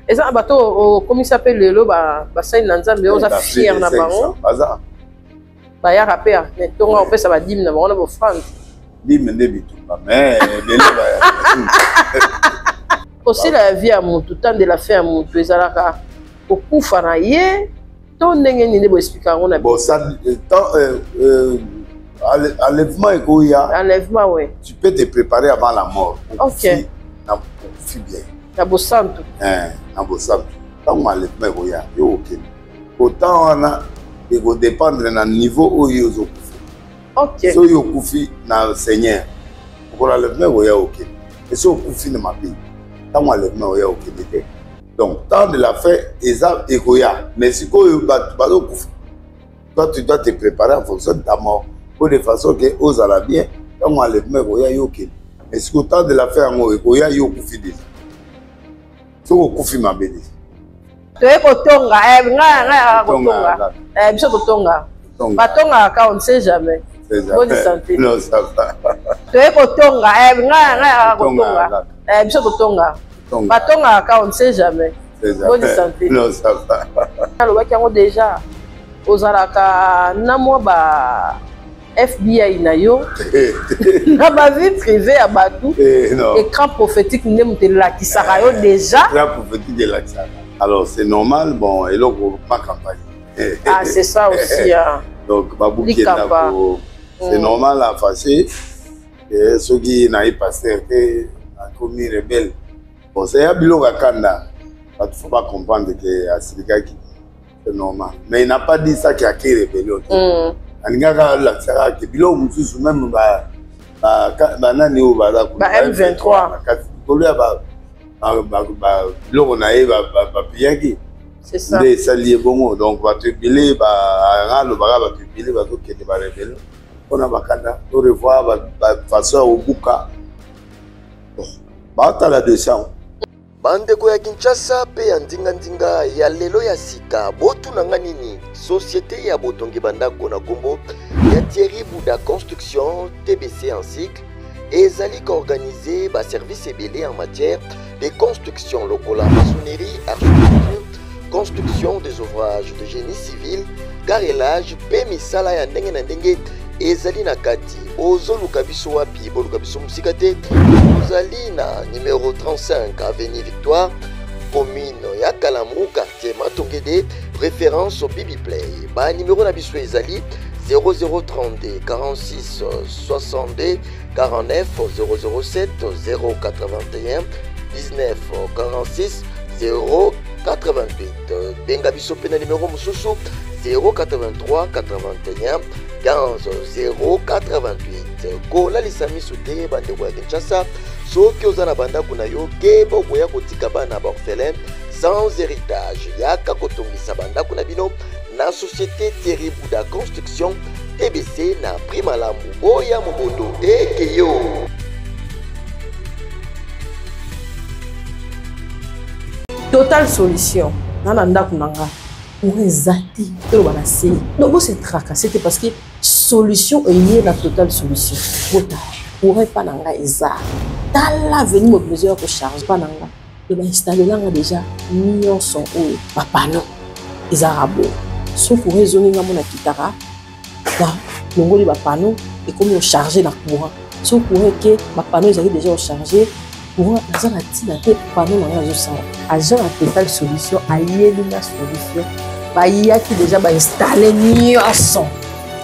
Eza na bato okomisa mpe lelo basali na Nzambe, oza fier na bango. Baza. Bayaka mpe na ntongo opesa badime na bango na bofrande. Dime nde bitumba, mais ebele bayaka. Kosila ya vie ya motu, temps de la fin ya motu ezalaka kokufa na ye to ndenge nini nde boexplika yango na bon ça temps enlèvement ekoya. Enlèvement, ouais. Tu peux te préparer avant la mort. Ok. Na okufi bien. Na bosantu. Na bosantu. Ntango enlèvement ekoya, yo okende. Autant wana ekodépendre na niveau oyo ozokufa. Ok. Soki okufi na Seigneur, okola enlèvement ekoya, okende. Et soki okufi na mabe, ntango enlèvement oya, okende te. Donc temps de la fin eza ekoya, mais sikoyo bato bazokufa. Toi, tu dois te préparer en fonction de ta mort po de façon ke ozala bien ntango enlèvement ekoya, yo okende. Mais sikoyo temps de la fin yango ekoya, yo okufi déjà. Soki okufi mabe déjà. Toye kotonga, ngai ngai yaka kotonga, biso totonga, batongaka, on ne sait jamais. Bonne santé. Non, ça va. Toye kotonga, ngai ngai yaka kotonga, biso totonga, batongaka, on ne sait jamais. Bonne santé. Non, ça va. Alobaki yango déjà, ozalaka na mwa ba FBI na yo na bavie privée ya bato. Écran prophétique nde moto elakisaka yo déjà. Écran prophétique elakisaka, alors c'est normal. Bon, eloko ma campagne. Ah, c'est ça aussi, hein. Donc babuki ndako, c'est normal afâché. Soki nayi pasteur te, nakomi rebelle. Bon, c'est ya biloko ya kanda. Bato faut bacomprendre ke asilikaki, c'est normal, mais il n'a pas dit ça ki ake rébellion te. Alingaka alakisaka ke biloko mosusu, même banani oyo baza ba M23 na kati likolo ya biloko na ye bapiyaki nde esali ye bongo. Donc bato ebele alobaka, bato ebele bazokende barébellion mpona bakanda. To revoir bafaçon ya kobuka, baotala descendre. Bandeko ya Kinshasa mpe ya ndingandinga ya lelo ya sika, botunanga nini? Société ya botongi bandako na nkombo ya Thierry Bouda Construction, TBC en cycle, ezali koorganize baservice ebele en matière de construction lokola maçonnerie, architecture, construction des ouvrages de génie civil, carrelage mpe misala ya ndenge na ndenge ezali na kati. Ozoluka biso wapi? Boluka biso mosika te, ozali na numéro 35, avenue Victoire, commune ya Kalamu, quartier Matongede, référence Bibi Play. Banimero na biso ezali 0032 46 62 49, 007 081 19 46 088. Benga biso mpe na nimero mosusu 083 81 15 088. Kolalisa miso te, bandeko ya Kinshasa. Soki oza na bandako na yo, keba, okoya kotika bana baorphelin sans héritage. Yaka kotongisa bandako na bino na société Thierry Bouda Construction, TBC, na prix malamu. Boya mobondo ekeyo. Total Solution na ndako na nga, courant eza te, toloba na se. Donc bose tracasser te, parce que solution eye na Total Solution. Botala, courant epa na nga eza. Tala, veni mobimba ezoya kocharge mpa na nga e bainstallelanga déjà nyonso oyo. Bapano ezalaka boye, so courant ezongi, nga mona kitaka na longoli bapano, ekomi ocharge na courant. So courant eke, bapano ezali déjà ocharge courant. Naza na ntina te, pano na ngai azosala. Agent ya Total Solution ayeli nga solution. Bayaki déjà, bainstalle nyonso,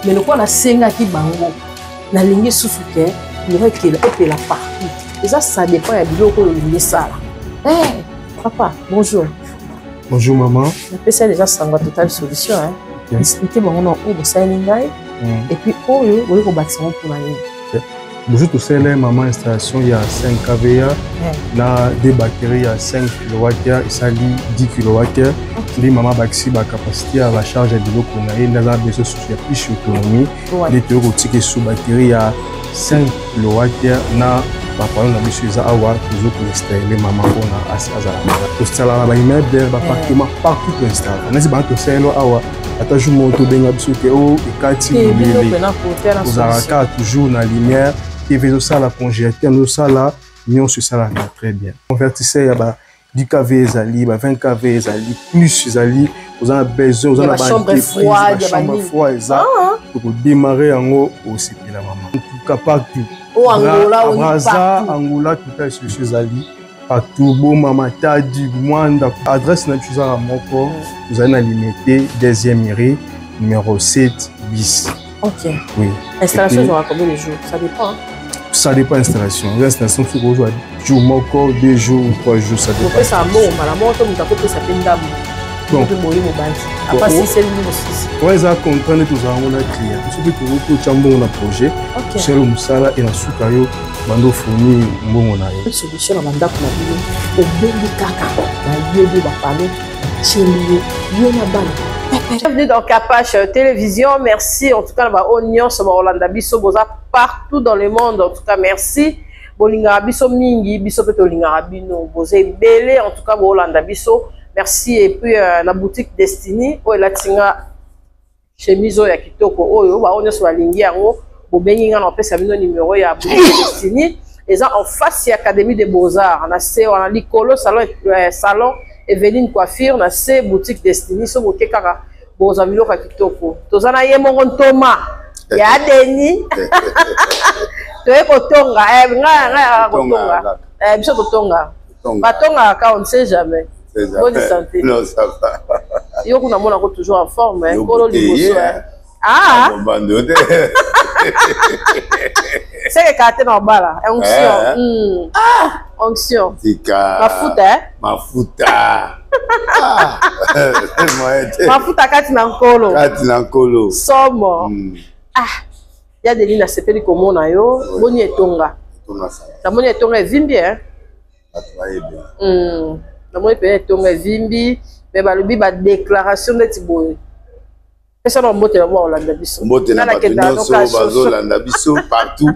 mais lokola nasengaki bango, nalingi susu ke courant ekela, epela partout. Eza ça dépend ya biloko oyo olingi esala. Hey, papa, bonjour. Bonjour maman. Napesa déjà sango ya Total Solution, hein. Explique bango na oyo bosaleli ngai et puis oyo boyi kobakisa ngo mpona nini. Bonjour, tosala mama installation ya 5 kVA na deux batteries ya 5 kWh, esali 10 kWh. Nde mama abakisi bacapacité ya bacharge ya biloko na ye, nde aza besoin susu ya plus autonomie. Nde toyei kotika esu batterie ya 5 kWh na bapano na biso eza awa. Tozo koinstalle mama mpona azala. Tosalaka na baimmeuble, baappartement, partout toinstalle. Nasi bana tosalelo awa, ata jour moko tobenga biso te o ekati molele. Ozalaka kaka toujours na lumière, TV ezosala, congélateur ezosala, nyonso esalaka très bien. Convertisseur ya ba 10 kv ezali, ba 20 kv ezali, plus ezali. Oza na besoin, oza na chambre froide, chambre froide eza, tokodémarre yango, osepela mama. En tout cas partout. O Angola, Braza, Angola, Total Solution ezali partout, Boma, Matadi, Mwanda. Adresse na biso ezaka moko, tozali na Limete, deuxième rue, numéro 7 bis. Ok. Oui. Installation ezwaka combien de jours? Ça dépend. Ça dépend installation. Installation soki ozwa jour moko, 2 jours ou 3 jours, ça dépend. Opesa mbongo mbala moko to moto akopesa mpe ndambo? Bon. Mpe boye mobanzi apasiseli mosusu. Oyo eza contrat nde tozala yango na client. Soki tokoki otya mbongo na projet, osala mosala e na suka yo bando ofournir mbongo na yo. Solution na bandako na bino, obengi kaka, bayebi bapano, batieli yo, yo na bana. Bienvenue dans Capache Télévision. Merci en tout cas ba oyo nyonso ba Hollanda biso boza partout dans le monde. En tout cas merci. Bolingaka biso mingi, biso pe tolingaka bino. Boza ebele en tout cas bo Hollanda biso. Merci et puis la boutique Destiny oyo elatinga chemise oyo ya kitoko, oyo ba oyo nyonso balingi yango, bobengi nga na opesa bino numéro ya boutique Destiny. Eza en face ya Académie des Beaux-Arts na se wana, likolo salon, salon Eveline Coiffure, na se boutique Destiny. So boke kaka, bozwa biloko ya kitoko. Toza na ye moko ntoma ya Deni, toye kotonga. Ngai ngai yaka kotonga. Biso totonga, batongaka ka, on ne sait jamais. Bonne santé? Non, ça va. Yo kuna monako toujours en forme, hein. Kolo liboso. Ah, bando te. Seke kaka te na obala onction. Onction. Tika. Mafuta, eh? Mafuta. Mafuta kati na nkolo. Kati na nkolo. Somo. Ah, ya Deni, nasepeli komona yo. Boni etonga? Namoni etonga evimbi, eh? Bato bayebi. Namoni mpenza etonga evimbi, me balobi badéclaration neti boye. Pesa na mbote bango bakolanda biso. Mbote na bato nyonso bazolanda biso partout.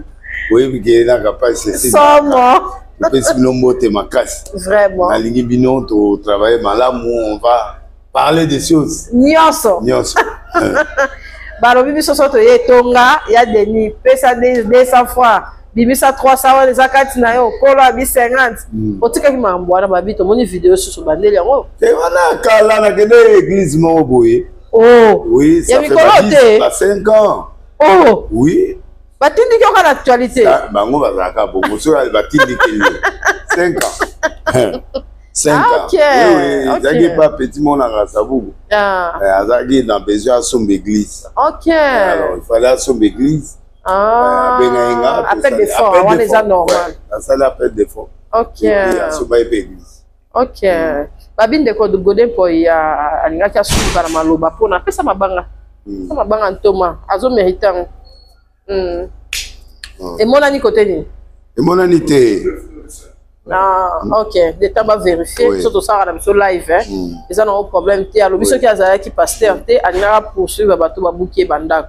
Oyebi ke naka pasi. Somo. Topesi bino mbote makasi. Vraiment. Nalingi bino totravaille malamu, on va parler des choses. Nyonso. Nyonso. Balobi biso so toye etonga ya Denis, pesa 200 fois, bimisa 300 wana eza kati na yo. Kolo abi 50, otikaki makambo wana. Babi tomoni video susu bandeli yango. Te, wana kala nakende église moko boye. Oh. Oui, ça fait te. ba 5 ans. Oh. Oui. Batindiki yoka na actualité. Bango bazalaka bongo, soki batindiki yo 5 ans, 5 ans. Ezalaki pa petit monaka Sabuku, azalaki na besoin asomba église. Alors il fallait asomba église. Abengaki nga. Appel de fonds wana eza normal. Asali appel de fonds, asomba ye mpe église. Ok. Babi ndeko Gode Mpoi alingaki asuluka na maloba mpona apesa mabanga, apesa mabanga. Ntoma azomérite yango. Emonani kote nini? Emonani te. Ah, ok, de temps bavérifie. Biso tosalaka na biso live, eza nango problème te. Alobi soki azalaki pasteur te, alingaka poursuivre bato babuki ye bandako.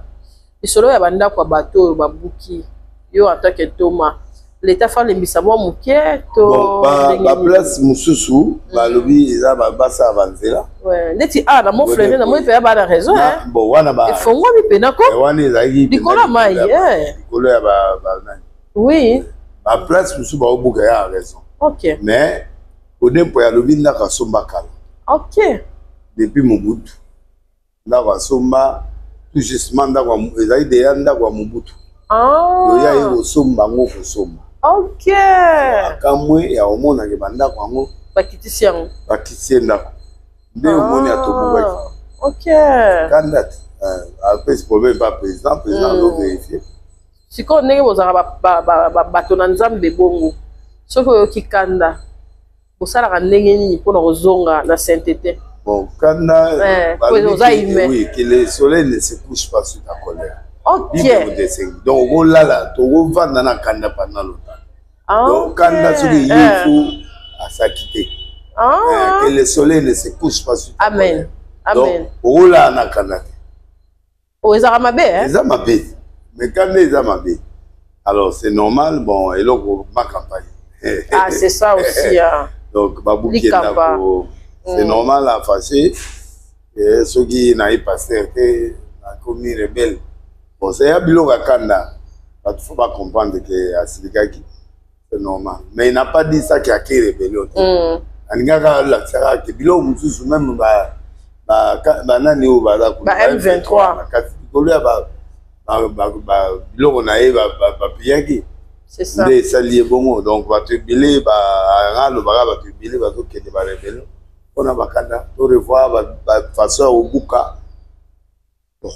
Lisolo ya bandako ya bato oyo babuki yo, en tant que ntoma, leta fa alembisa mwa moke to? Baplace mosusu balobi eza basala banzela. Neti a na Mont Fleury, namoni mpenza bana raison. Bon, wana efongwami mpena ko. Wana ezalaki likolo ya mai. Likolo ya banani. Baplace mosusu baobuka ya raison. Mais Odempo alobi ndako asomba kala. Depuis Mobutu, ndako asomba tout justement, ndako ezali deya ndako ya Mobutu. Oya ye kosomba yango, kosomba. Akamwe ya omonake bandako yango. Bakitisi yango. Bakitisi ye ndako nde omoni atobukaki. Kanda te, apesi problème pa président, président azovérifie. Sikoyo ndenge bozalaka bato na Nzambe bongo, soki oyoki kanda, bosalaka ndenge nini mpona kozonga na sainteté? Bon, kanda, oza humain. Oui, que le soleil ne se couche pas sur ta colère. Donc okolala, tokovanda na kanda pendant longtemps. Donc kanda soki ye fo asaki te, que le soleil ne se couche pas sur ta Amen. colère. Amen. Donc okolala na kanda te. Oh, ezalaka mabe? Eza mabe, mais kanda eza mabe. Alors c'est normal. Bon, eloko ma campagne. Ah, c'est ça aussi, hein. Donc babuki ndako, c'est normal afâché. Soki nayi pasteur te, nakomi rebelle. Bon, c'est ya biloko ya kanda. Bato faut bacomprendre ke asilikaki, c'est normal, mais il n'a pas dit ça ki ake rébellion te. Alingaka alakisaka ke biloko mosusu meme banani oyo baza kuna M23 na kati likolo ya biloko na ye bapiyaki nde esali ye bongo. Donc bato ebele alobaka, bato ebele bazokende barebele mpona bakanda to revoir bafaçon ya kobuka. Bon,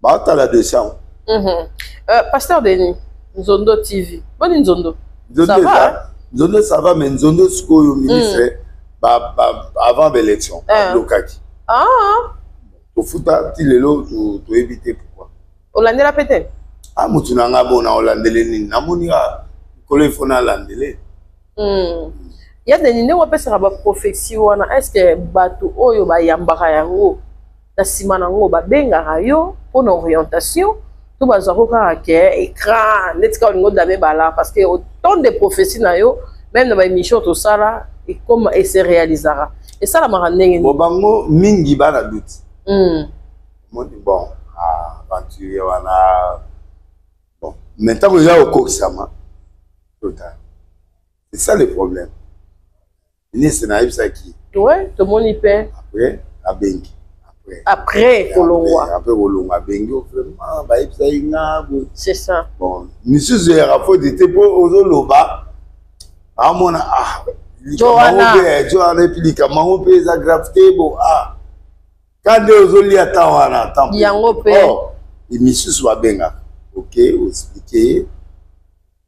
baotala dossier yango. Pasteur Denis Nzondo TV, boni Nzondo? Nzondo eza Nzondo, ça va, mais Nzondo sikoyo ministre avant baélection bablokaki. Tofuta ti lelo, toyebi te pourquoi. Olandela pe te? Ah, motu na nga bona olandele nini? Namoni ka likolo ifo nalandele. Ya Denis, ndenge opesaka baprophétie wana, est ce que bato oyo bayambaka yango, na nsima nango babengaka yo mpona orientation, to bazwako kaka ke écran neti kaka olingi odame bala? Parce que autant de prophétie na yo, même na baémission tosala, ekoma ese réalisaka, esalamaka ndenge nini? Bango mingi bana doute. Omoni, bon, aventurier wana, bon, mais ntango eza kokokisama total, c'est ça le problème. Ministre nayebisaki. Ouais, tomoni mpe. Après abengi. Après, après kolongwa. Après kolongwa, abengi: vraiment bayebisaki nga. C'est ça. Bon, misusu eyaka faute te, mpo ozoloba, amona ah jo wana, epi likambo yango mpe eza grave te. Bon, ah, ka nde ozolia temps wana, temps yango mpe. Misusu babengaka, ok, oexpliquer ye,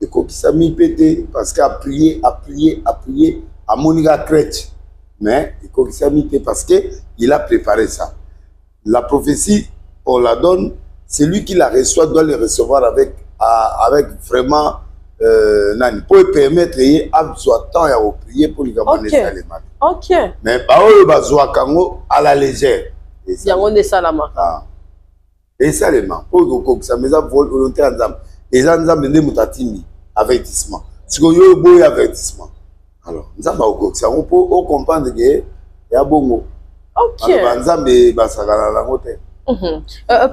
ekokisami mpe te, parce que aprier, aprier, aprier, amoni ka crèche, mais ekokisami te, parce que il a préparé ça. La prophétie, on la donne, celui qui la reçoit doit le recevoir avec vraiment nani, po permettre ye azwa temps ya koprier mpo likambo wana esalema. Mais baoyo bazwaka yango à la légère, yango nde esalamaka. Esalema mpo ekokokisama, eza volonté ya Nzambe, eza Nzambe nde moto atindi avertissement. Sikoyo yo oboyi avertissement, alors Nzambe akokokisa yango mpo ocomprendre ke ya bongo. Banzambe basakana nango te.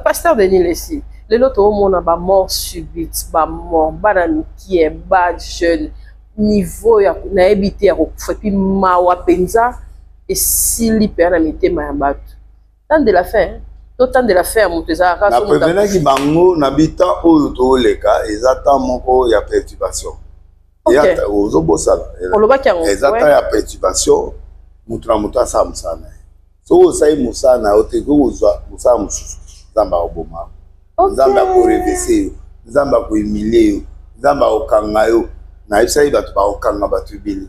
Pasteur Denis Lesi, lelo toomona bamort subite, bamort bana mikie, bajeune, niveau ya nayebi te ya kokufa, epuis mawa mpenza esili mpenza na mitema ya bato. Temps de la fin to temps de la fin ya moto ezalaka? Na prévenaki bango na bitemps oyo tooleka, eza temps moko ya perturbation. Ozobosana? Olobaki yango. Eza temps ya perturbation. Moto na moto asala mosala na ye. Soki osali mosala na yo te, koki kozwa mosala mosusu, Nzambe akoboma, Nzambe akorenverser yo, Nzambe akohumilier yo, Nzambe akokanga yo. Nayebisaki bato, bakokanga bato ebele.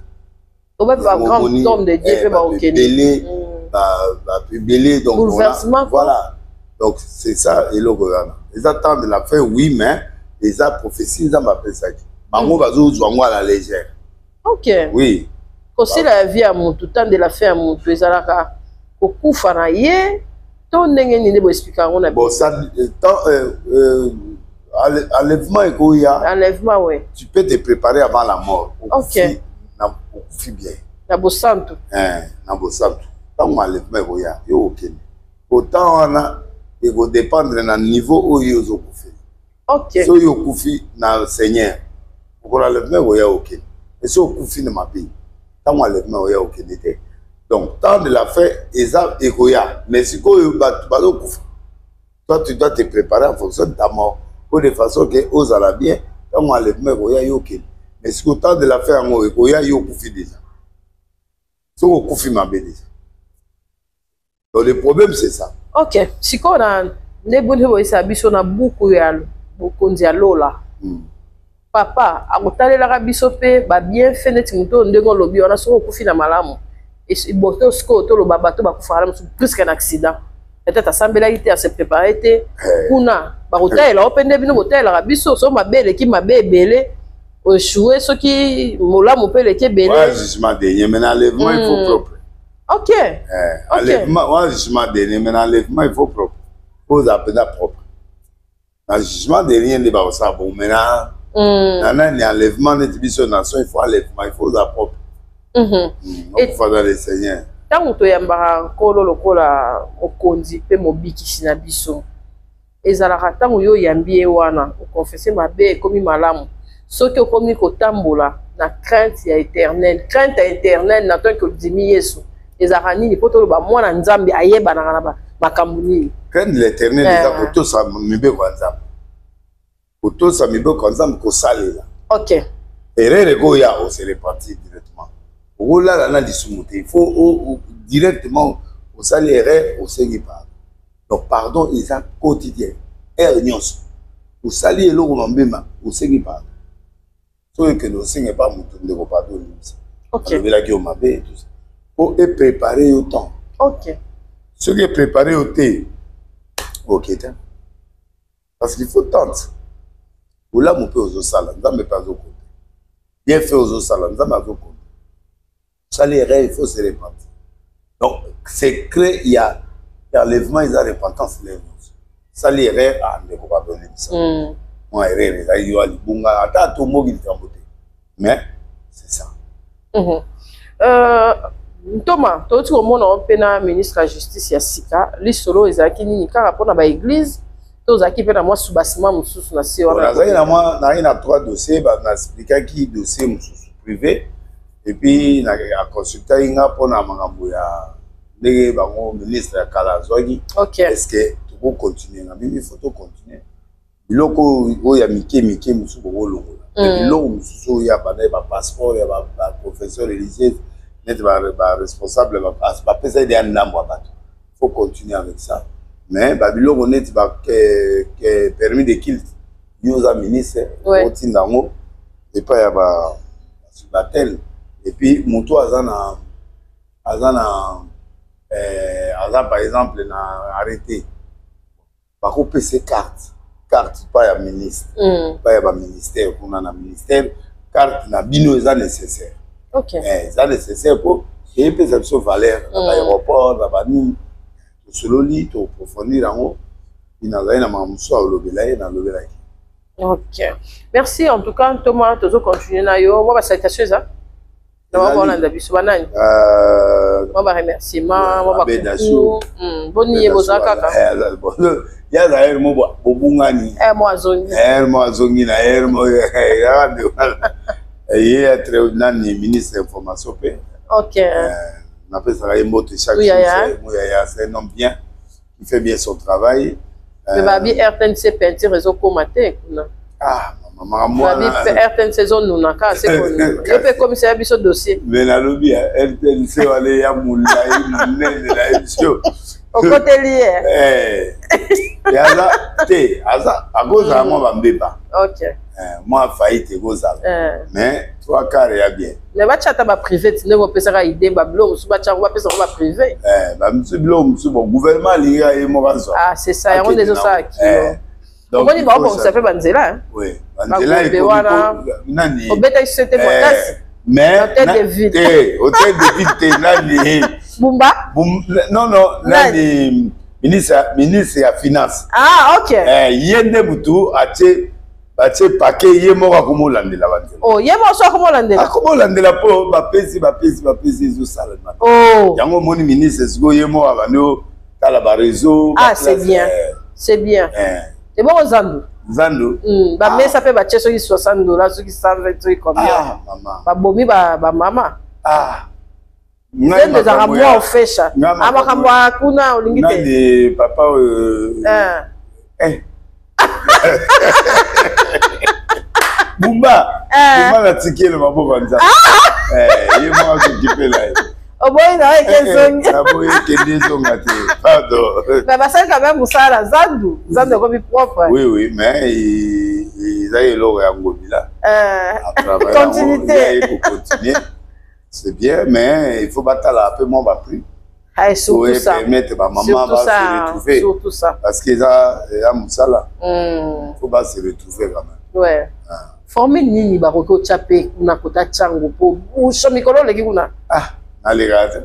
Ebele, bato ebele. Donc voilà, donc c'est ça eloko wana. Eza temps de la fin, oui, mais eza prophétie Nzambe apesaki bango, bazozwa yango à la légère. Oui. Kosila ya vie ya motu, temps de la fin ya motu ezalaka kokufa na ye to ndenge nini? Boexpliquer yango na Bon, ça temps enlèvement ekoya. Enlèvement, oui. Tu peux te préparer avant la mort. Okufi bien. Na bosantu. Na bosantu. Ntango enlèvement ekoya, yo okende. Autant wana ekodépendre na niveau oyo ozokufela. Soki okufi na Seigneur, mokolo enlèvement ekoya, okende. Mais soki okufi na mabe, ntango enlèvement oya, okende te. Donc temps de la fin eza ekoya, mais sikoyo bato bazokufa. Toi, tu dois te préparer en fonction de ta mort, po de façon ke ozala bien ntango enlèvement ekoya, yo okende. Mais sikoyo temps de la fin yango ekoya, yo okufi déjà. Soki okufi mabe déjà, donc le problème, c'est ça. Ok, sikoyo na nde boni boyesaka biso na buku ya bokonzi ya lola? Papa akotalelaka biso mpe babienfait neti moto oyo, ndenge olobi wana, soki okufi na malamu boto. Sikoyo toloba bato bakufaka na mosusu plus qu'un accident, peut-être asambelaki te, ase préparé te. Kuna bakotalela o mpe nde bino botalelaka biso, so mabe eleki, mabe ebele, oéchoué, soki molamu mpe eleki ebele. Jugement dernier, mais enlèvement, il faut propre. Enlèvement wana, jugement dernier, mais enlèvement, il faut propre, ozala mpenza propre. Na jugement dernier nde bakosala bon. Maintenant na nani, enlèvement, neti biso nation, il faut enlèvement, il faut ozala propre, okufa dans le Seigneur. Ntango toyambaka Nkolo lokola mokonzi mpe mobikisi na biso, ezalaka ntango yo oyambi ye wana, oconfesser mabe, ekomi malamu. Soki okomi kotambola Na crainte ya éternel. Crainte ya éternel na tant que ondimi Yesu ezalaka nini? Mpo toloba mwana Nzambe ayebanaka na makambo nini? Crainte de l'éternel eza kotosa mibeko ya Nzambe, kotosa mibeko ya Nzambe, kosalela. Erreur ekoya, ose repentir directement. Okolala na lisumu te. Il faut directement osali erreur, osengi pardon. Donc pardon eza quotidien, heure nyonso osali eloko mambema, osengi pardon. Soki okende osenga epa moto, ndeko, pardon, olimbisa, alobelaki yo mabe, tout ça, po eprépare yo temps. Soki eprépare yo te, oke te, parce qu'il faut tente bolamu mpe ozosala, Nzambe mpe azokonte. Bien fait ozosala, Nzambe azokonte. Osali erreur, il faut se repentir. Donc secret ya enlèvement eza repentance. Lelo nyonso osali erreur, ah, ndeko, babolimbisa, mwa erreur ezali yo alibunga, ata atomboki likambo te, mais c'est ça. Ntoma, touti komona mpe na ministre ya Justice ya sika. Lisolo ezalaki nini? Kaka mpona baéglise to ozalaki mpe na mwa soubassement mosusu na se wana? Nazalaki na mwa, nazalaki na trois dossiers. Naexplikaki dossier mosusu privé et puis aconsultaki nga mpona makambo ya ndenge bango ministre ya kala azwaki. Est ce que tokocontinue? Nga bimi, faut tocontinue. Biloko oyo ya mike mike mosusu bokolongola, biloko mosusu oyo ya bana, bapasseport ya baprofesseur religieuse, neti baresponsable bapesa ede ya ndambo ya bato, faut continuer avec ça. Mais babiloko neti permis de culte, yo oza ministre, otinda yango epai ya batel. Et puis moto aza par exemple na arrêté, bakopesa carte pa ya ministre, pa ya baministère kuna na ministère. Carte na bino eza nécessaire. Eza nécessaire mpo eyepesa biso valeur na baaéroport, na banini. Tosololi, toapprofondir yango. Nazali na makambo mosusu alobela ye, nalobelaki. Ok, merci en tout cas, Ntoma. Tozocontinue na yo. Mwa basalutation eza na mwa baolanda biso, banani, mwa baremerciement, mwa bakuku. Boni ye, boza kaka? Ye aza ere mo bobungani. Mo azongi. Ere mo azongi na ere mo ye atre nani, ministre information mpe. Napesaka ye mbote chaque jour. Muyaya, c'est un homme bien qui fait bien son travail. Mais babi RTNC peinture ezokóma te kuna. Ah, makambo. Babi RTNC ezonuna kaka se konuna. Yo mpe ekomisa ya biso dossier. Mais nalobi ya RTNC wana ya molai monene na ye biso. Okoteli ye. Aza te, aza akozala mwa bambeba, mwa faillite ekozala, mais trois quarts ya bien. Mais batya ata baprivé ti ndenge opesaka idée, babiloko mosusu batyango, bapesaka baprivé. Bamisu biloko mosusu, bon, gouvernement alingi ye moko azwa. Ah, c'est ça, yango nde ezosala kilo. Omoni, baobongisa mpe banzela. Oui, banzela wana nani. Obetaki so te makasi. Mais hôtel de ville. Te, hôtel de ville te, nani. Bumba. Non, nani, ministre ya Finance. Ah, ok. Ye nde mutu atie, batie pake, ye moko akomolandela banzela. Oh, ye moko so akomolandela. Akomolandela mpo bapesi ezosalema. Yango omoni ministre sikoyo ye moko abandi otala baréseau. Ah, c'est bien, c'est bien. Ebongo zandu? Zandu. Bamesa mpe batie soki 60 dollars, soki 120, soki combien. Ah, mama. Babomi bamama. Ah. Nzembo ezalaka mwa ofesha makambo ya kuna, olingi te. Nani, papa oyo? Eh. Bumba, Bumba, natikeli maboko ya Nzambe, ye moko akokipela ye. Oboyi na yo eke ezongi. Naboyi ekende ezonga te, pardon. Mais basali quand même mosala, zandu, zandu ekomi propre. Oui, mais eza eloko ya Ngobila. Continuité. Kocontinue, c'est bien, mais il faut batala mpe mwa baprix. Ah, surtout ça. Permettre bamama ba se retrouver. Surtout ça. Parce que eza mosala, faut ba se retrouver quand même. Ouais. Ah. Formule nini bakoki otya mpe kuna kota ntiango mpo bouchon mikolo oleki kuna? Ah, naleka te.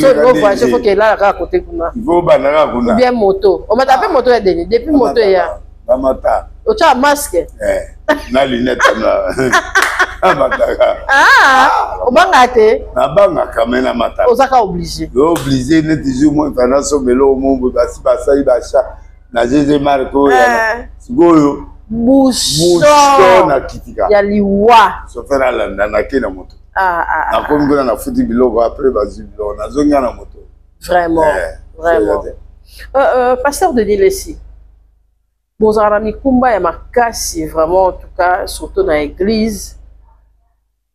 So voyage, faut kelala kaka kote kuna. Il faut banda kaka kuna. Ou bien moto, omata mpe moto ya deni depuis moto eya. Bamata. Otya masque. Na lunette na namataka. Obanga te? Nabangaka, me namataka. Ozaka obligé. Obligé, neti jour mo efanda somela omo basi basali bacha na GG Mark oyo sikoyo. Bouchon nakitika ya liwa. Chauffeur alanda, nake na moto. Nakomi kuna, nafuti biloko, après bazwi biloko, nazongi na moto. Vraiment, vraiment. Pasteur Denis Lessi, bozala na mikumba ya makasi vraiment, en tout cas surtout na église.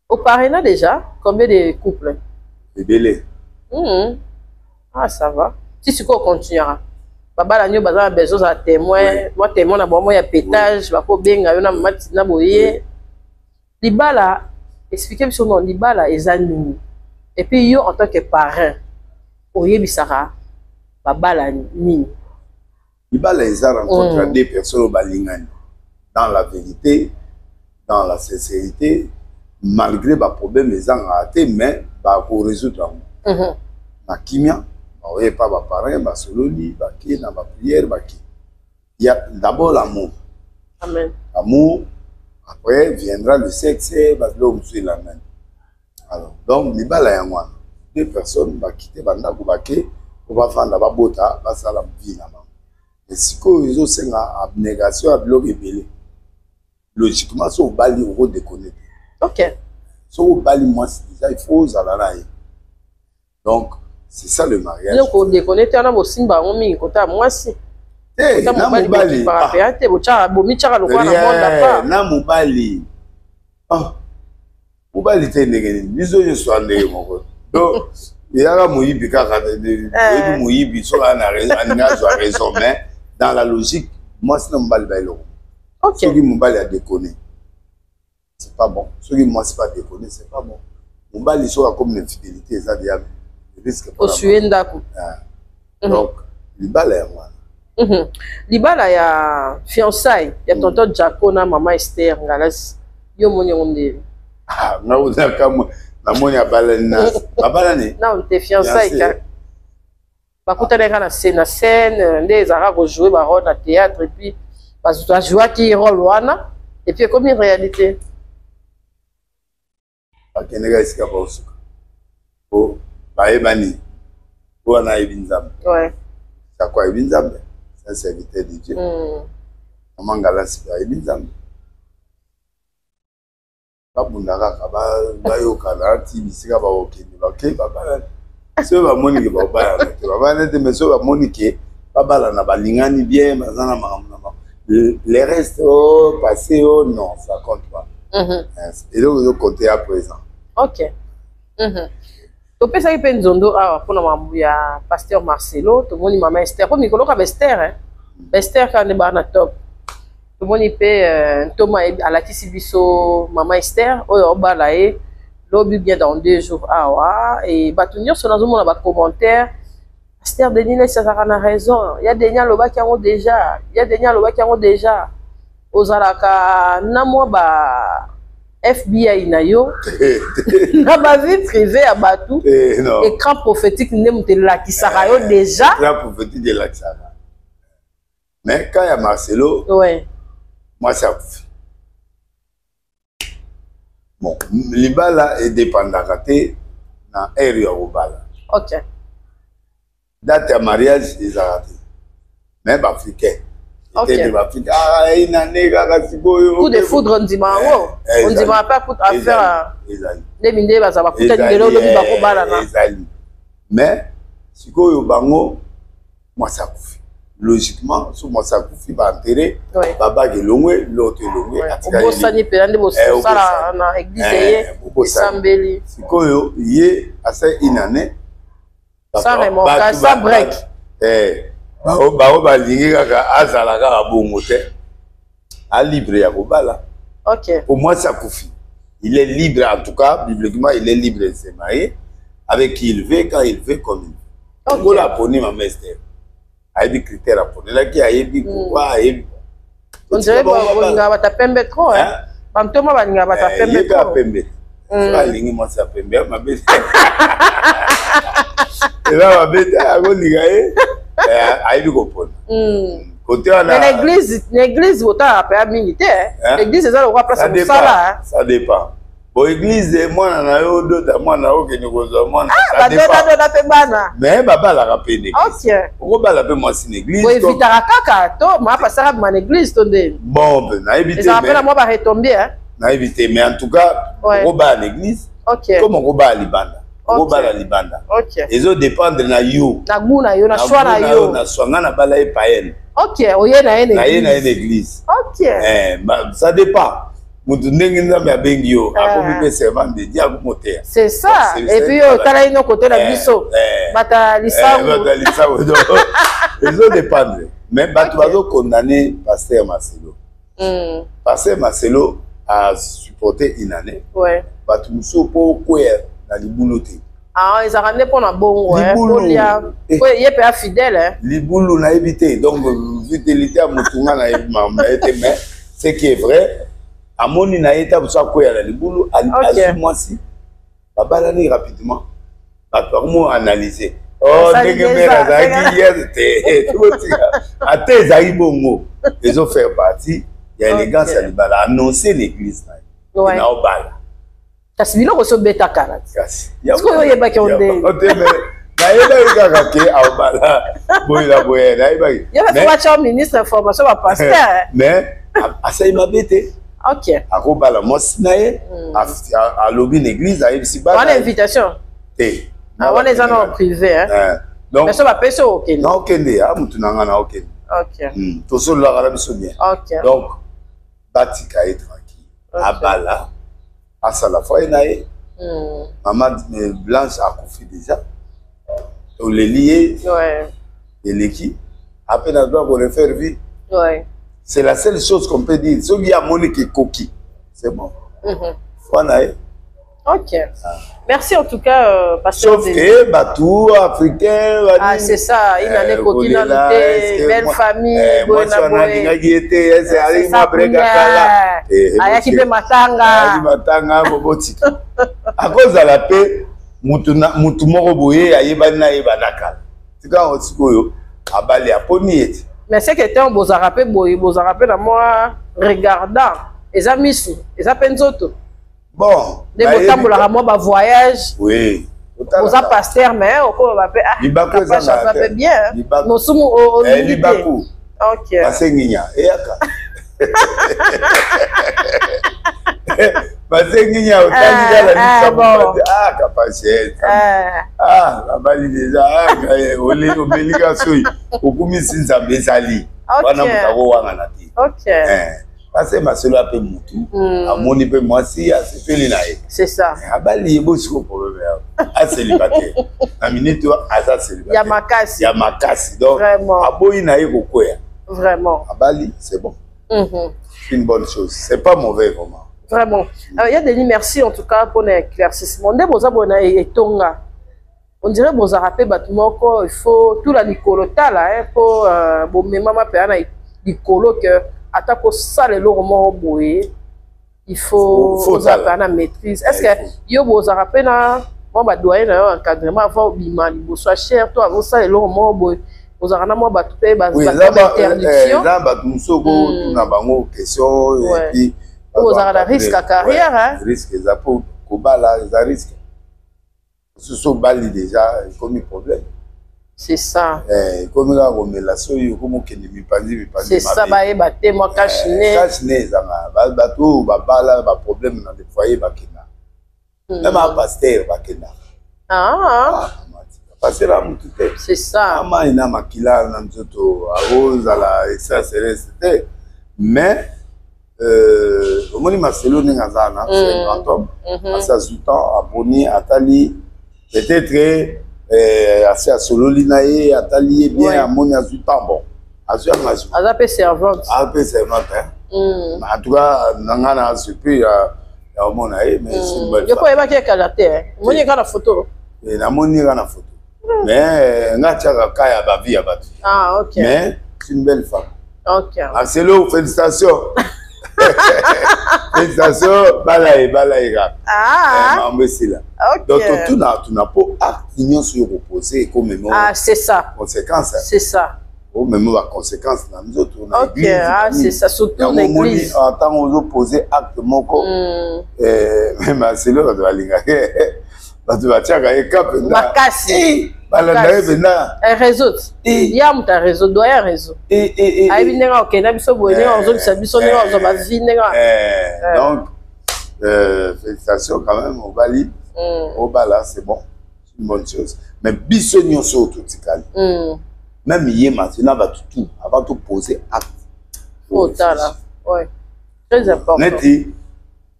Oparraina déjà combien de couples? Ebele. Ah, ça va. Ti sikoyo continuera babala nio baza na besoin ozala témoin, mwa témoin na bango ya pétage, bakobenga yo na mama Tina boye. Libala, explique biso non, libala eza nini? Et puis yo, en tant que parrain, oyebisaka babala nini? Libala eza rencontre ya deux personnes oyo balingani dans la vérité, dans la sincérité, malgré baproblème ezangaka te, mais bakorésoudre yango na kimia. Baoye pa baparrain, basololi, bake na baprière, bake. Il y a d'abord l'amour. Amen. Amour, après viendra le sexe, babiloko mosusu elandani. Alors donc libala yango wana, deux personnes bakite bandako, bake po bavanda, babota, basala vie na bango. Mais sikoyo ezosenga abnégation ya biloko ebele. Logiquement, so obali, okodéconner te. Soki obali mwasi déjà, il faut ozala na ye. Donc c'est ça le mariage. Biloko odéconner te wana, bosimba yango mingi kota mwasi. Te, na mobali pe te, bomitiaka lokola na monde à part. Na mobali, ah, mobali te, ndenge nini? Biso nyonso ya ndenge moko. Donc eyaka moyibi kaka, oyebi, moyibi soki alingi azwa raison. Mais dans la logique, mwasi na mobali baeloko. Soki mobali adéconner, c'est pas bon. Soki mwasi ba déconner, c'est pas bon. Mobali soki akomi na infidélité, eza déjà risque. Osuye ndako. Donc libala yango wana. Libala ya fiançaille ya tonton Jaco na mama Ester Ngalasi, yo moni yango ndenge? Nga namoni abalani na babalani. Non te, fiançaille kaka. Bakutani kaka na scène nde ezalaka kojouer barôle na théâtre, et puis bajouaki rôle wana, et puis ekomi réalité. Bakendeka esika baosuka po bayebani, po wana ayebi Nzambe. Sako ayebi Nzambe, c'est un serviteur de Dieu. Mama Ngalasi mpe ayebi Nzambe. Babunda kaka, bayokana ti bisika bakokende, bake babalani. Soki bamoni ke babalana te, babalani te. Mais soki bamoni ke babalana, balingani bien, baza na makambo na bango, le reste, oh, passé, oh non, ça compte pas. Eloko ezocompter ya présent. Ok. Topesaki mpe nzondo awa mpona makambo ya pasteur Marcelo. Tomoni mama Ester, po mikolo kaka baester, baester kaka nde baa na top. Tomoni mpe ntoma alakisi biso mama Ester oyo aobala ye lobi, bien dans 2 jours awa. E bato nyonso nazomona bacommentaire: "Pasteur Denis Lesi azalaka na raison ya Denis, alobaki yango déjà, ya Denis alobaki yango déjà." Ozalaka na mwa ba FBI na yo na bavie privée ya bato? Écran prophétique nde moto elakisaka yo déjà? Écran prophétique elakisaka, mais ka ya Marcelo, mwasi akufi. Bon, libala edépendaka te na heure ya kobala. Date ya mariage ezalaka te, mais baafricain etete, baafricain inane kaka sikoyo. Coup de foudre, ndima yango, ondima mpe affaire. Ezali. Nde mindele baza bakutani lelo, olobi bakobalana. Ezali, mais sikoyo bango mwasi akufi. Logiquement, so mwasi akufi, baenterrer, babaki elongwe, loto elongwe. Obosani mpena nde bosala na église ye esambeli. Sikoyo ye asali une année. Sans remorquage, sans break. Bango balingi kaka azala kaka bongo te, alibre ya kobala. Po mwasi akufi, il est libre. En tout cas, bibliquement, il est libre de se marier avec qui il veut, quand il veut, comme il veut. Ngola aponi mama Ester, ayebi critère aponelaki, ayebi pourquoi, ayebi. On dirait balingaka bato ya pembe trop, bantoma balingaka bato ya pembe. Trop pembe. Alingi mwasi ya pembe, mabe eza mabe te, akolinga ye, ayebi kopona kote wana. Na église, na église botalaka mpenza mingi te. Église eza lokwa place ya mosala. Ça dépend. Bo église mwana na yo odota mwana okende kozwa mwana. Ah, badodadoda mpe bana. Mais babalaka mpe na église. Okobala mpe mwasi na église. Boevitaka kaka to maa pasaka bima na église to ndeni? Bon, mpe nayebi te. Ezalaka mpe na mwa baretombie. Nayebi te, mais en tout cas okobala na église. Comme okobala libanda. Okobala libanda. Ezo dépendre na yo. Na goût na yo, na choix na yo. Na choix nga nabala ye païenne. Ok, oye na ye na église. Naye na ye na église. Ok. Ça dépend. Mutu ndenge Nzambe abengi yo, akomi mpe servant de Dieu, akomoteya. C'est ça. Et puis oyo tala ino kote na biso. Bata lisango. Bata lisango. Donc, ezo dépendre. Mais bato bazo condamner pasteur Marcelo. Pasteur Marcelo a supporté une année. Bato mosusu mpo okweya na libulu te. Ah, ezalaka nde mpo na bongo, kolia. Ye mpe afidèle. Libulu nayebi te. Donc fidélité ya motu nga nayebi makambo na ye te, mais ce qui est vrai, amoni na ye ta mosu akweya na libulu, azwi mwasi, babalani rapidement. Bato bakomo analyser. Oh, ndenge mère azalaki hier te. Ata ezalaki bongo, ezo faire partie ya élégance ya libala. Annoncer l'église na ye. Na obala. Kasi biloko so beta kala. Kasi. Sikoyo oyebaki yo ndenge. Nayebaki kaka ke aobala boye na boye, nayebaki. Yo mpe batya ministre information ba pasteur. Mais asali mabe te. Ok. Akobala mwasi na ye, alobi na église, ayebisi bana. Wana invitation? Te. Wana eza na privé. Donc, mais so bapesi oyo okende. Na okende, a mutu na nga na okende. Ok. Tosololaka na biso bien. Ok. Donc batika ye tranquille. Abala, asala foyer na ye. Maman Blanche akufi déjà. Toleli ye. Eleki. Après na droit ko refaire vie. C'est la seule chose qu'on peut dire. Soki amoni ke koki, c'est bon. Foi na ye. Ok. Merci en tout cas, pasteur. Sauf que batou africain. Ah, c'est ça. Il en est koki na te, belle famille, boye na boye. Alingaki ye te, ese alingi mwa breka kala. Ayaki pe matanga. Ayaki matanga, bobotika. Akozala pe mutu moko boye ayebani na yebana kala. Tika sikoyo abali aponi ye te. Mais c'est que tant bozalaka pe boye, bozalaka pe na mwa regardant. Eza misu, eza pe nzoto. Bon, nde botambolaka mwa ba voyage. Oui. Oza pasteur mais okoloba pe ah libaku eza pe bien. Mosumu olingi te. Libaku. Ok. Basenginya eyaka. Basenginya otali kala lisabu ah kapashe. Ah abali déjà ah ole omelika soyi okumisi Nzambe ezali. Wana moto akowangana te. Ok. Parce Marcelo ape mutu, amoni pe mwasi asepeli na ye. C'est ça. Abali ye bosiko problème ya. A célibataire. Na minute aza célibataire. Ya makasi. Ya makasi. Donc aboyi na ye kokwea. Vraiment. Abali, c'est bon. Une bonne chose. C'est pas mauvais vraiment. Vraiment. Ya Denis, merci en tout cas pour l'éclaircissement. Nde boza bona etonga. On dirait bozara pe bato moko, il faut tout la likolo tala hein po bomema ma pe na likolo que ata ko sala eloko moko boye, il faut ozala na maîtrise. Est-ce que yo bozara pe na mwa ba doyen na yo encadrement avant obima liboso ya cher to avant sala eloko moko boye, ozala na mwa bato pe ba interdiction? Eza bato mosusu kotuna bango question et puis ozala na risque ya carrière hein. Risque eza po kobala eza risque. Soso bali déjà ekomi problème. C'est ça. Ekomi kaka komela soyi okomi okende mipanzi mipanzi. C'est ça, bayeba te mwa cache-nez. Cache-nez ezanga bato oyo babala ba problème na foyer bakenda. Même ba pasteur bakenda. Ah. Pasteur a mutu te. C'est ça. Ama ina makila na nzoto akozala extraterrestre te. Mais omoni Marcelo ndenge aza na c'est un grand homme. Asi azwi temps aboni atali peut-être asi asololi na ye atali ye bien amoni azwi temps bon azwi engagement. Aza pe servante. Aza pe servante hein. En tout cas nanga na surpris ya omona ye mais c'est une bonne Yo po oyebaki ye kala te hein. Omoni ye kaka na photo. Namoni ye kaka na photo. Mais nga tiaka ka ya ba vie ya bato. Ah OK. Mais c'est une belle femme. Ok. Marcelo, félicitations. Félicitations, balaye, balaye. Ah. Mambe sila. Ok. Donc, tout na, tout na po acte union sur reposer comme Ah, c'est ça. Conséquence. C'est ça. Omema baconséquence na nzoto na Ok, ah, c'est ça, surtout yango na omoni église. ah, ntango ozopose acte moko, maselo bato balingaka, bato batiaka ye ka mpenza. Makasi. Balanda ye Makasi. mpenza. Réseau. Ya moto ya réseau, doyen ya réseau. Ayebi ndenge akokenda biso boye, ndenge azongisa biso, ndenge azwa bavie, ndenge Donc félicitations quand même, obali. Obala, c'est bon, c'est une bonne chose, mais biso nyonso oyo totikali, même ye maintenant, bato tout avant toposer acte, otala, ouais, très important. Neti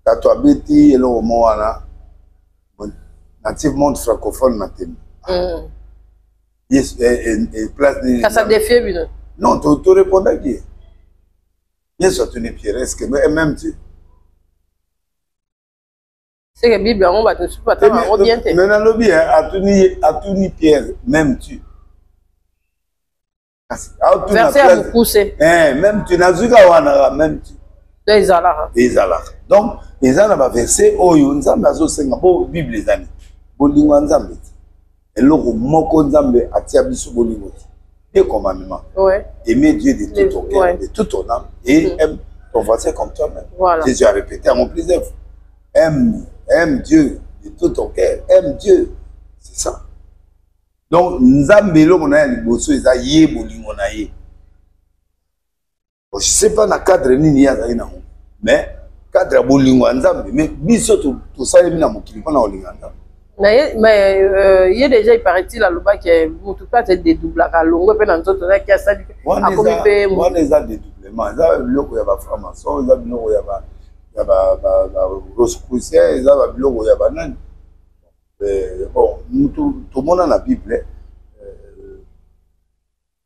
tato abeti eloko mo wana native monde francophone na tembe. Yes, place nini? Kasi adéfier bino. Non, torépondaki ye. Yesu atuni Pierre: est ce que même tu Seke Bible yango, bato mosusu batanga yango bien te. Mais nalobi, atuni Pierre: même tu Kasi aotuna Verset ya mokuse. Même tu, nazwi ka wana, même tu. To ezalaka. Ezalaka. Donc eza na baverset oyo Nzambe azosenga bo Bible ezani bolingo ya Nzambe te. Eloko moko Nzambe atia biso, bolingo te, deux commandements: aimer Dieu de tout ton cœur, de toute ton âme, et aime ton voisin comme toi-même. Jésus a répété en plusieurs fois: aime, aime Dieu de tout ton cœur, aime Dieu. C'est ça. Donc Nzambe, eloko na ye ya liboso eza ye bolingo na ye. Bon, je sais pas na cadre nini ye azali nango, mais cadre ya bolingo ya Nzambe, mais biso tosalemi na mokili mpona kolinga Nzambe. Na ye, mais ye déjà, il paraît-il, alobaki motu mpe ate dédoublaka, alongwe mpe na nzoto naki, asali akomi mpe. Wana eza dédoublement, eza biloko ya bafranc-maçon, eza biloko ya barosicrucien, eza babiloko ya banani. Bon, mutu tomona na Bible,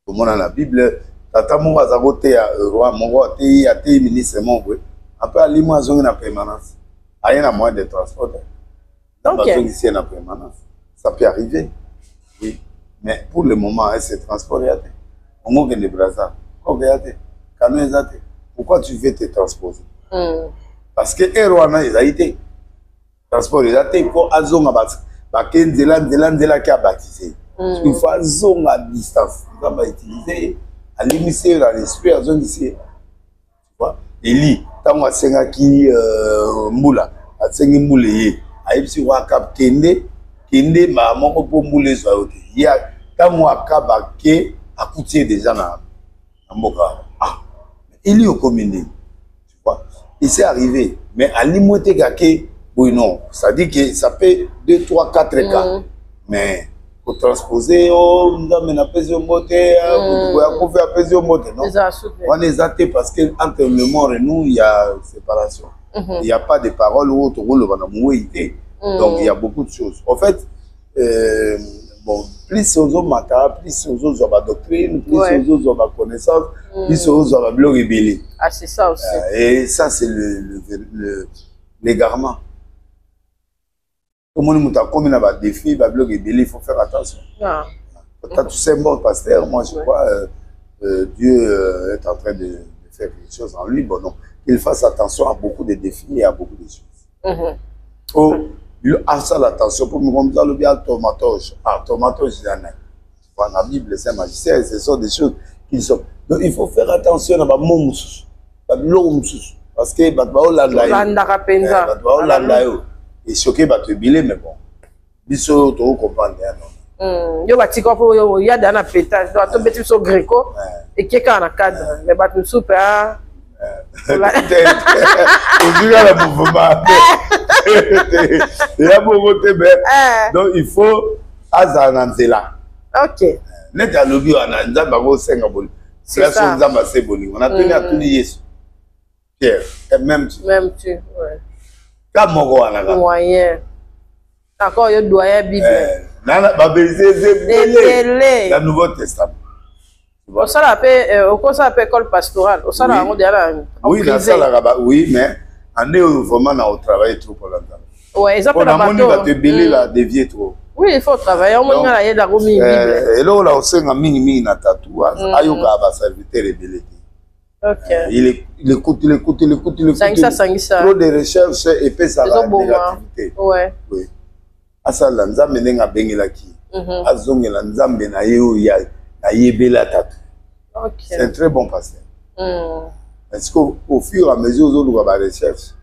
tomona na Bible tata moko aza koteya roi moko, ateyi, ateyi ministre moko boye, après alimo, azongi na permanence, aye na moyen de transport te. Bazongisi ye na permanence. Ça peut arriver, oui, mais pour le moment ese transport ya te, ongo okende Braza, okeya te, camion eza te. Pourquoi tu veux te transposer? Parce que heure wana ezali te, transport eza te mpo azonga. Bake nzela, nzela, nzela, ake abaptiser. Il faut azonga distance. Nzambe autiliser ye, alimisi ye na l'esprit, azongisi ye. Tu vois, Eli, ntango asengaki mbula, asengi mbula, ye ayebisi roi Akab: kende, kende mbala moko mpo mbula ezwa yo te. Ye ntango Akab ake, akuti ye déjà na mboka wana. Ah, Eli, okomi ndenge? Tu vois, il s'est arrivé, mais alimwe te kake boye. Non, ça dit que ça peut 2, 3, 4 cas, mais kotransposer o Nzambe napesi yo mbote, moto boye akufi, apesi yo mbote, non. Eza supe. Wana eza te, parce que entre le mort et nous, il y a séparation. Il y a pas de parole oyo tokoloba na mowei te. Donc il y a beaucoup de choses en fait. Bon, plus ozomata, plus ozozwa badoctrine, plus ozozwa baconnaissance, plus ozozwa babiloko ebele. Ah, c'est ça aussi. Et ça, c'est le l'égarement. Omoni moto akomi na badéfi, babiloko ebele, il faut faire attention. Peut-être tu sais, bon pasteur, moi je crois Dieu est en train de faire quelque chose en lui. Bon, non, qu'il fasse attention à beaucoup de défis et à beaucoup de choses. Oh, asala attention pour me alobi tomatoche. Ah, tomatoche eza nani? La Bible, c'est un magicien. Ce sont des choses qui sont, donc il faut faire attention na bamo mosusu, babiloko mosusu, parce que bato baolanda yo. Olandaka mpenza. Bato baolanda yo, echoquer bato ebele, mais bon, biso tokocomprendre ya non. Yo batika mpo oyada na pétage, donc atobeti biso greco, ekie kaka na cadre, mais bato mosusu mpe ozwi na mouvement eya bongo te, mais donc il faut azala na nzela. Neti alobi wana, Nzambe akosenga bolingo, place oyo Nzambe ase bolingo natuni, atuni Yesu: Pierre, même tu? Même tu, ouais. Ka moko wana kaka. Moyen d'accord, yo doyen Bible. Baverset eza ebele. Ebele. Na Nouveau Testament. Osala mpe, okosala mpe école pastorale, osala yango deya na Oui, nasalaka ba, oui, mais ande oyo vraiment na otravaille trop mpona Nzambe. Ouais, eza mpe na namoni bato ebele badévier trop. Oui, il faut travailler. Omoni nga nayedako mingi Bible. Eloko na kosenga mingimingi na tatu, ayokaka baserviteur ebele te. Il écoute, il écoute, il écoute, il écoute. Sangisa, sangisa. Trop de recherche epesaka négativité. Oui, asalela Nzambe ndenge abengelaki, azongela Nzambe na ye oyo nayebela tatu. C'est un très bon pasteur. Parce qu'au au fur et à mesure ozoluka ba recherche,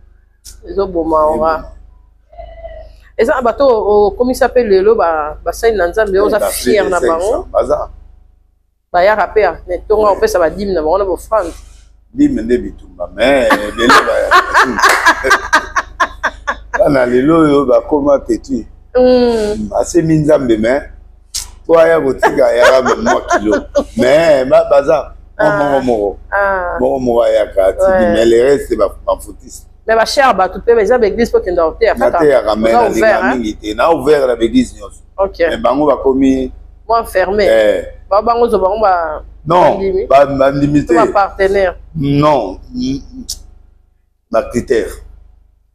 ezoboma ora. Eza na bato okomisa mpe lelo basali na Nzambe, oza fier na bango? Baza. Bayaka mpe na ntongo opesa badîme na bango na baoffrande? Dîme nde bitumba, mais ebele bayaka. Bana lelo oyo bakoma têtu. Asemi Nzambe, mais po aya kotika ayaka mwa kilo, mais baza moko moko moko moko ayaka atiki, mais le reste bafutisi. Mais bachere, bato mpe eza baéglise mpo okenda koteya? Nateyaka, mais nalinga mingi te. Na ouvert na baéglise nyonso, mais bango bakomi mwa fermé. Bango ozwa bango. Non, bandimi te. Bapartenaire? Non, bacritère.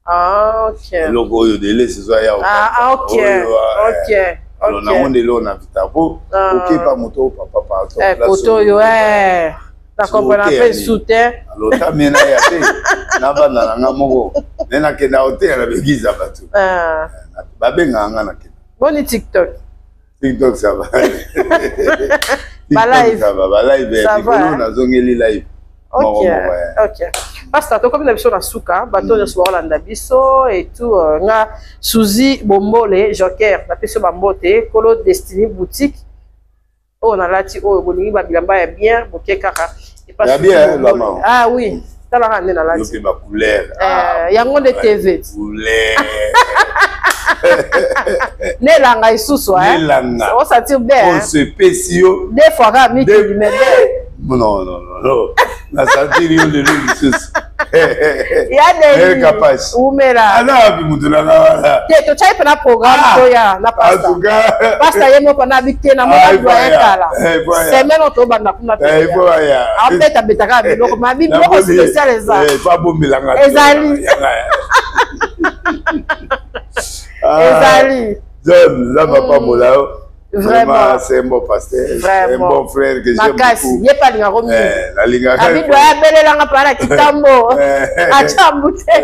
Ah, ok. Eloko oyo dele sezo aya. Ah, ok. Alors nango nde eloko na vita po okepa moto oyo, papa, pardon. Koto oyo na comprendre mpe su te. Alors tamie na ya te, nabanda na nga moko, me nakenda koteya na baéglise ya bato babengaka nga, nakenda. Boni TikTok? TikTok, ça va. Balive? Ça va, balive likolo, nazongeli live. Ok, pasteur, tokomi na biso na suka. Bato nyonso baolanda biso et tout, nga Suzy Bombole Joker, napesi yo bambote. Kolo Destiny Boutique oyo nalati oyo, bolingi babilamba ya bien, boke kaka. Ya bien. Ah oui, talaka nde nalati. Yango nde TV. Couleur. Nelanga lisusu. Nelanga. Osentir bien. Osepesi yo. Deux fois kaka mikili, mais Non, non, non, non, nasantiri yo lelo lisusu. Ya Deni. Kapasi. Umela. Aza wapi mutu nanga wana? Te, totyai mpe na programme toya na pasteur. Pasteur ye moko na bi te na mona doyen kala semaine oyo tobanda kuna. Abeta betaka biloko mabi, biloko spécial eza. Abombelanga. Ezali, ezali. John, Nzambe apambola yo. Vraiment. C'est un bon pasteur, c'est un bon frère que j'aime. Makasi, ye mpe alingako mingi. Nalingaka. Abi doyen abelelanga mpa na kitambo atyambu te.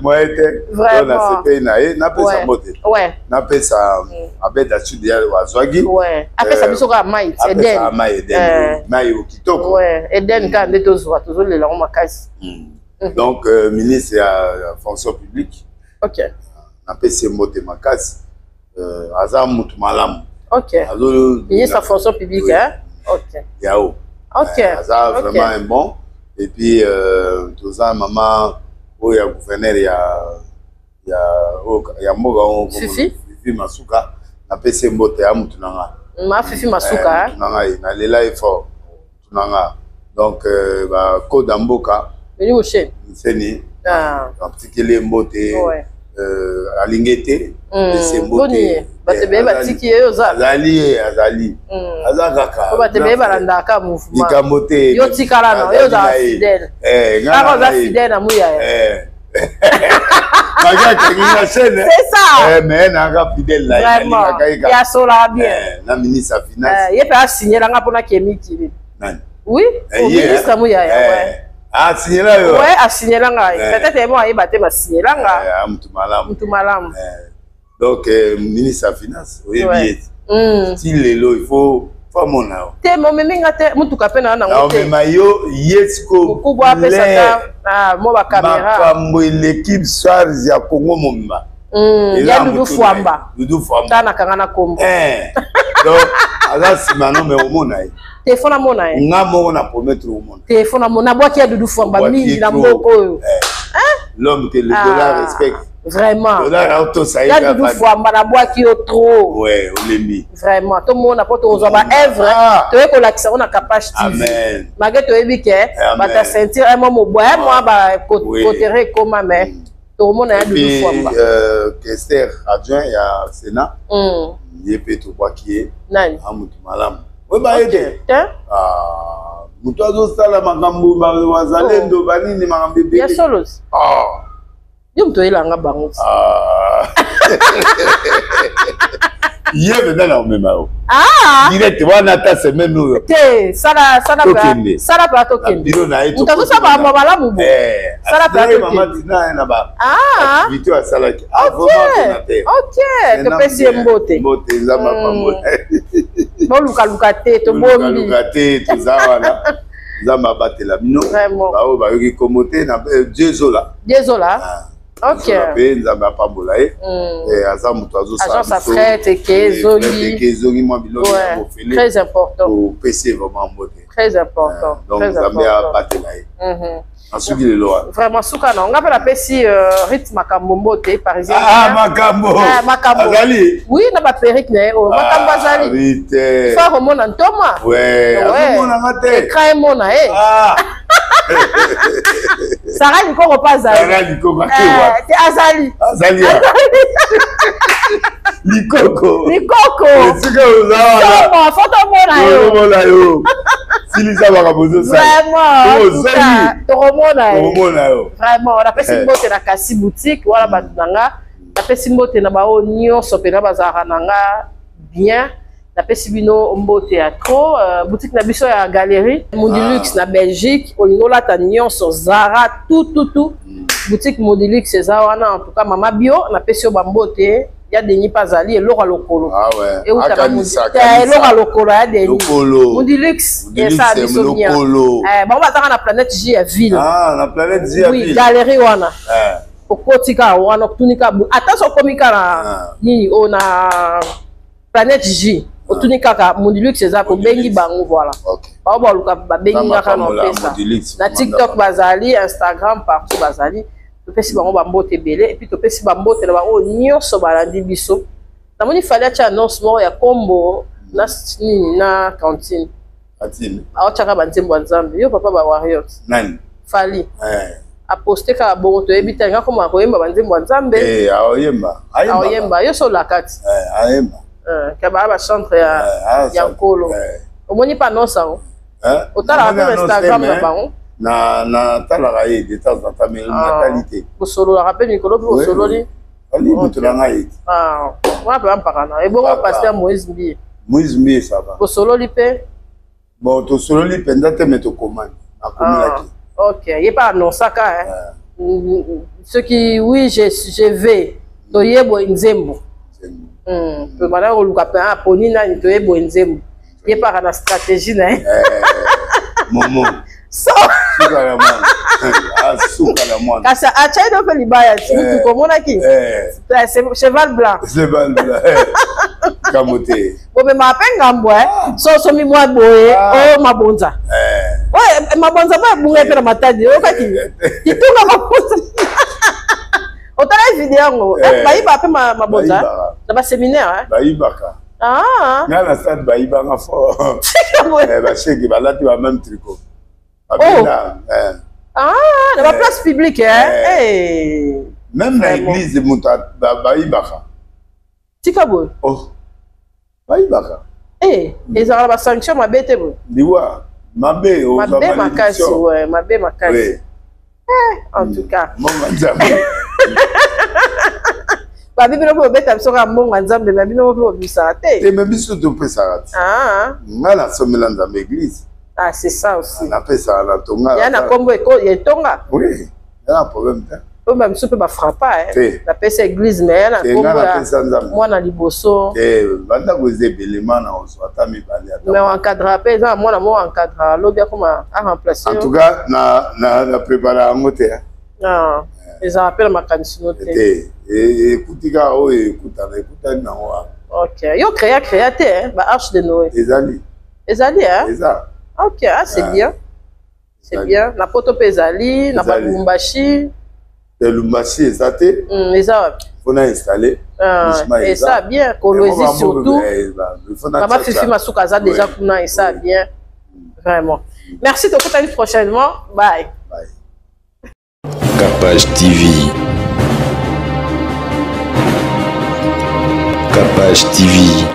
Moye te. Vraiment. Nasepeli na ye, napesa mbote. Napesa abeda sud ya azwaki. Apesa biso kaka mai Eden. Apesa mai Eden, mai o kitoko. Eden kaka nde tozwa, tozolela yango makasi. Donc ministre ya Fonction publique, napesi ye mbote makasi, aza mutu malamu. Ok, ministre ya Fonction publique, hein? Ok. Yao. Aza vraiment un bon. Et puis toza mama oyo ya gouverneur ya mboka. Fifi. Fifi Masuka, napesi ye mbote ya mutu na nga. Ma Fifi Masuka. Mutu na ngai, nalela ye fort, mutu na nga. Donc bakode ya mboka. Beni Mosheni. Nseni, natikeli ye mbote. Alingi te ese mbote. Bato ebele batiki ye, oza. Azali, ye azali, aza kaka. Bato ebele balandaka mouvement. Likambo te. Yo tikala na yo, ozala fidèle kaka, oza fidèle na Muyaya. Maki akangi na chaîne. C'est ça. Mais nanga fidèle na ye, nalingaka ye. Ya solaka bien. Na ministre ya Finance. Ye mpe asignelanga mpona kemikili. Nani? Oui, ministre Muyaya, ouais. Asignela yo? Ouais, asignelanga. Peut-être ye mo ayeba te, basignelanga. Mutu malamu. Mutu malamu. Donc ministre ya Finance, oyebi ye ti lelo, il faut amona yo. Te, momemi nga te, mutuka mpe na nango te. Omema yo ye siko. Mokubwa apesaka mo bacaméra. Makambo eleki, charge ya Kongo mobimba. Ya Dudu Fwamba. Dudu Fwamba. Ta nakanga na kombo. Donc aza nsima no, me omona ye. Telefone amona ye. Nga moko na promettre omona. Telefone amona, nabwaki ya Dudu Fwamba mingi na mboka oyo. L'homme que le dollar respecte. Vraiment. Dollar aotosa ye. Ya Dudu Fwamba, nabwaki yo trop. Ouais, olembi. Vraiment, tomona mpo tokozwa baœuvre, toye kolakisa ngo na Capage TV. Amen. Malgré toyebi ke bato ya ceinture mwa mobwa mwa bakotere ekoma, mais tokomona ya Dudu Fwamba. Questeur adjoint ya Sénat, ye mpe tobwaki ye. Nani? Amutu malamu, oyeba ye te, moto azosala makambo bazalendo banini, makambo ebele. Ya solos, yo moto oyelanga bango. Ye mpenza na komema yo ah! direct wana ata semaine oyo te sala sala tokende sala pa tokende biro na ye moto azosala makambo malamu bo eh, sala pa tokende mama tina na ba ah! activité oyo asalaki ah, ok ok topesi ye mbote mbote nzambe apambola hmm. bolukaluka te tobombi luka te toza wana nzambe abatela bino baoyo bayoki kombo te na eh, dieu zola dieu zola Ok. Mpe nzambe apambola ye mm. eh, aza moto azosala fret eke ezongi ezongi mwa biloko ya ofele très important opesi ye vraiment mbote très important eh, donc nzambe abatela ye mhm. nasuki lelo wana vraiment suka na nga mpe napesi euh, rit makambo mbote parisien ah, makambo ah, makambo azali oui na baperike na ye oyo oh, makambo ah, azali fa komona ntoma azomonanga te écran emona ye Sarah Likoko mpe azali. Sarah Likoko ake eh, wapi? Te azali. Azali ya. Likoko. Likoko. Esika oza wana. Somo, faut tomona yo. Tomona yo. Silisa makambo ozosala. Vraiment. Ozali. Tokomona yo. Tokomona yo. Vraiment, napesi eh. mbote na Kasi boutique wana bato na nga. Napesi mbote na baoyo nyonso mpenza bazalaka na nga bien. Napesi bino mbote ya trop. Euh, boutique na biso ya galerie Mundilux ah. na Belgique, olingi olata nyonso Zara tout tout tout. Mm. Boutique Mundilux eza wana en tout cas mama bio napesi yo bambote ya Denis mpe azali eloko ya lokolo. Ah ouais. Eloko ya lokolo ya Denis. Mundilux esala biso bien. Eh, bango bazaka na planète J ya ville. Ah, na planète J ya oui, ville. Galerie wana. Eh. Okoti kaka wana otuni kaka ata soki okomi kaka ah. nini oyo na planète J otuni kaka Mondilux eza kobengi bango voilà bao baluka babengi nga kaka na opesa na TikTok bazali Instagram partout bazali topesi bango bambote ebele epuis topesi bambote na bango nyonso balandi biso namoni fali atya annonce moko ya kombo na nini na cantine aotyaka banzembo ya nzambe yo papa ba warriors nani fali eh. aposte kaka bongo toyebi te alinga koma koyemba banzembo ya nzambe eh, aoyemba aoyemba yo so olaka ti eh, ayemba ka baa bachantre ya, ah, ya nkolo omoni mpe annonce yango otalaka mpe na instagram na bango natalaka ye de temps en temps mais ah. natali te bosololaka mpe mikolo mpe bosololi ali moto na ngai ete ah, wana mpe bampaka na ebongo pasteur moïse mbiye moïse mbiye ça va bosololi mpe bon tosololi mpenza te me tokomani akomelaki ah, ok ye mpe anonsaka ah. soki oui je, je vais toye boye nzembo hmm, tobanda koluka mpe aponi nani toye boye nzembo ye mpe aka na stratégie na ye eh, momo so suka na mwana asuka na mwana kasi atyai no mpe libaya mutuka omonaki eh. eh, cheval blanc cheval blanc kambo te bomemaka mpe ngambo e so osomi mwa boye Ah. o mabonza oyo mabonza mpo ebunga mpe na matadi oyokaki kitunga mabonza otala video yango bayibaka mpe mabonza Bayibaka. na baseminaire bayibaka ah nga na stade bayibanga fort bashege balati ba même tricot babenda eh. ah na baplace publique Eh. Même na Vraiment. église moto bayibaka tika boye oh bayibaka Eh, ezalaka na basanction mabe te boye liwa mabe ozwa mabe makasi malédiction. we mabe makasi Oui. en tout cas mbongo ya nzambe babi bino mpe bobeta biso kaka mbongo ya nzambe me bino mpe bobimisaka te te me biso topesaka te ah nga nasomela nzambe église ah c'est ça aussi napesaka na tonga ya na nkombo ya etonga oui ya na problème te oyo bamisu mpe bafrappa Te. napesa église me ya na te nga nkombo ya napesa nzambe mwana liboso te bandako eza ebele ma na kozwa ata mibale ata mais oencadra mpe eza na mwana moko encadra alobi akoma aremplace en tout cas na na na prépara yango te hein. ezala mpe na makanisi no te te ekuti kaka oyo ekutana ekutani nango wana ok yo créa créa te hein, ba arche de noé ezali ezali hein? eza ok ah, c'est Ah. bien c'est Ezali. bien na poto mpe ezali na Ezali. balubumbashi te lubumbashi eza te eza wapi mpona installe Ah, Mishima eza. eza bien kolwezi surtout mama fifi masuka aza déjà Oui. kuna eza Oui. bien vraiment merci tokutani prochainement bye Bye. Capage TV. Capage TV.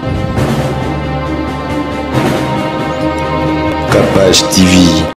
Capage TV.